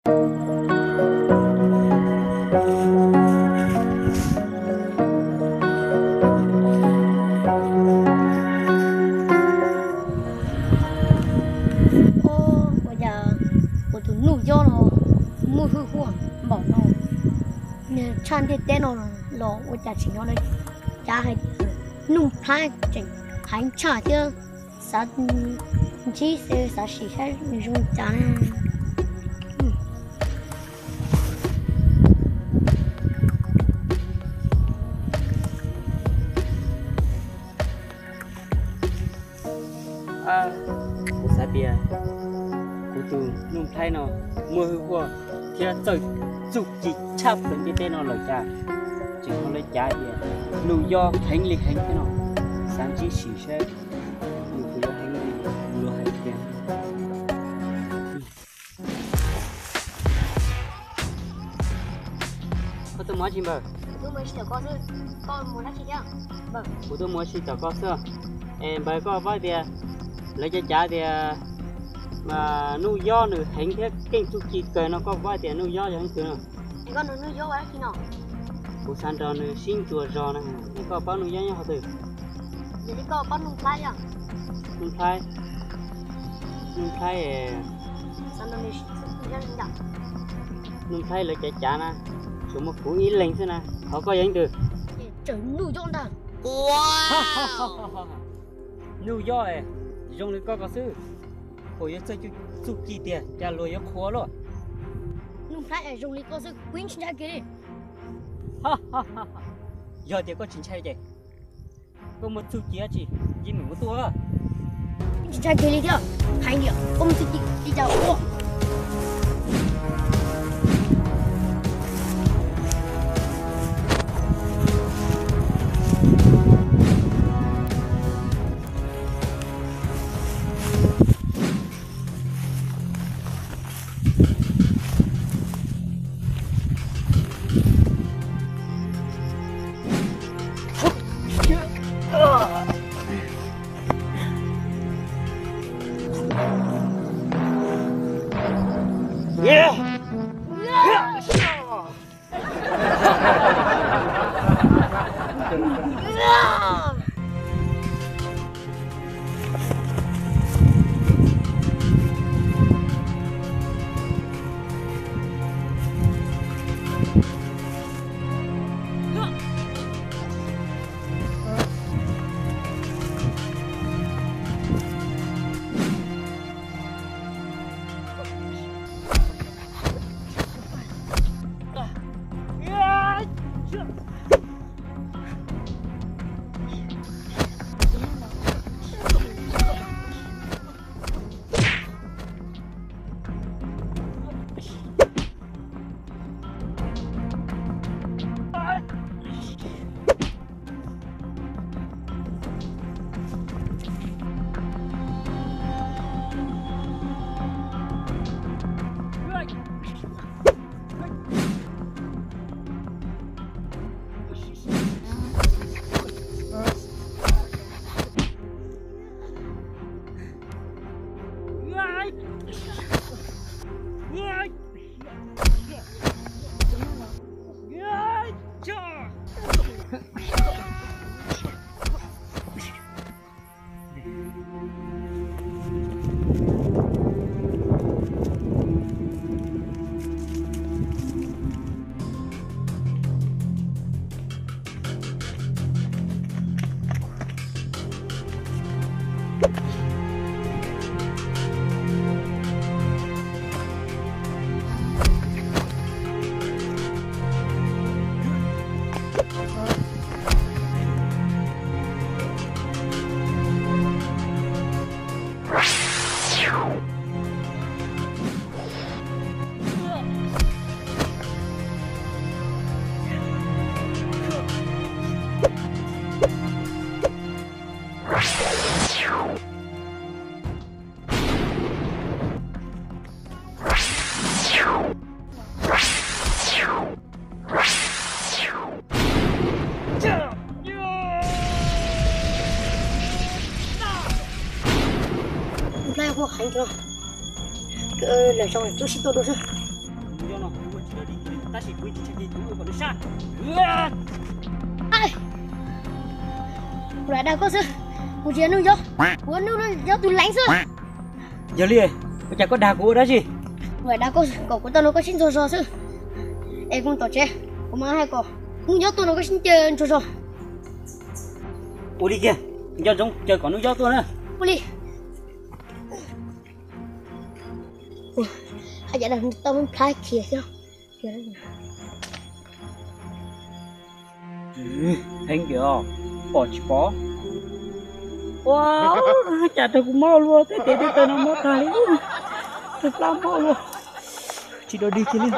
Ua cas kuv tus Nuj Yob no muaj hwj huaj npaum no, tshaj ntiaj teb no los ua cas tseem nyob lawv cav hais tias Nuj Nplhaib tseem heev tshaj thiab, xav ntsib xwb xav sim saib nws zoo li cas na. Kuv xav tias kuv tus Nuj Nplhaib no muaj hwj huaj thiab txawj txuj ci tshaj plaws ntiaj teb no lawm cas, tseem ua lawv cav tias Nuj Yob heev li heev thiab no. Xav ntsib sim saib nws puas yuav heev li luag hais tias. Koj tuaj mus dab tsi npawg? Kuv tuaj mus ua si tom koj xwb. Es npawg, koj paub tias lawv cav cav tias Nuj Yob nws heev thiab keej txuj ci kawg no, koj paub tias Nuj Yob yog leej twg no? Kuv xav nrog nws sib ntsuas zog na, es koj paub Nuj Yob nyob qhov twg? Nuj Nplhaib, Nuj Nplhaib, Nuj Nplhaib lawv cav cav na, tsuas muaj kuv ib leeg xwb na, thov koj yog leej twg? Nuj Yob ntag. Nuj Yob, zoo li koj ko xwb, puas yuav txawj txuj ci tiag, cas luag yuav qhuas luaj. Nuj Nplhaib zoo li koj xwb, kuv yeej tsis ntshai kiag li. Yog tias koj tsis ntshai ces koj muaj txuj ci dab tsi, yeej meem muab tuaj. Yeej tsis ntshai kiag li thiab, hais tias koj muaj txuj ci li cas ua. Nplhaib kuj heev thiab, lawv zoo coob sib tua dua xwb. Tab sis kuv tsis tshee kuv kom nws sab. Kuv lam dag koj xwb, kuv tsis yog Nuj Yob, kuv yog Nuj Yob tus leej xwb. Yog li, ua cas koj dag kuv ua dab tsi? Kuv lam dag koj kom kuv tau nrog koj sib ntxuag zog xwb. Es kuv mus tom tsev, kuv mam hais kom Nuj Yob tuaj nrog koj sib ncaws ntsuag zog. Ua li kiag, nco ntsoov caw kom Nuj Yob tuaj na. Ua li. Haj yam dag tau plab khiav xwb. Heev tiag, pom tsis pom? Ua cas rau kuv mob luaj, tej tes tej taw no mob tag li, rau plab mob luaj, tsis dog dig kiag li.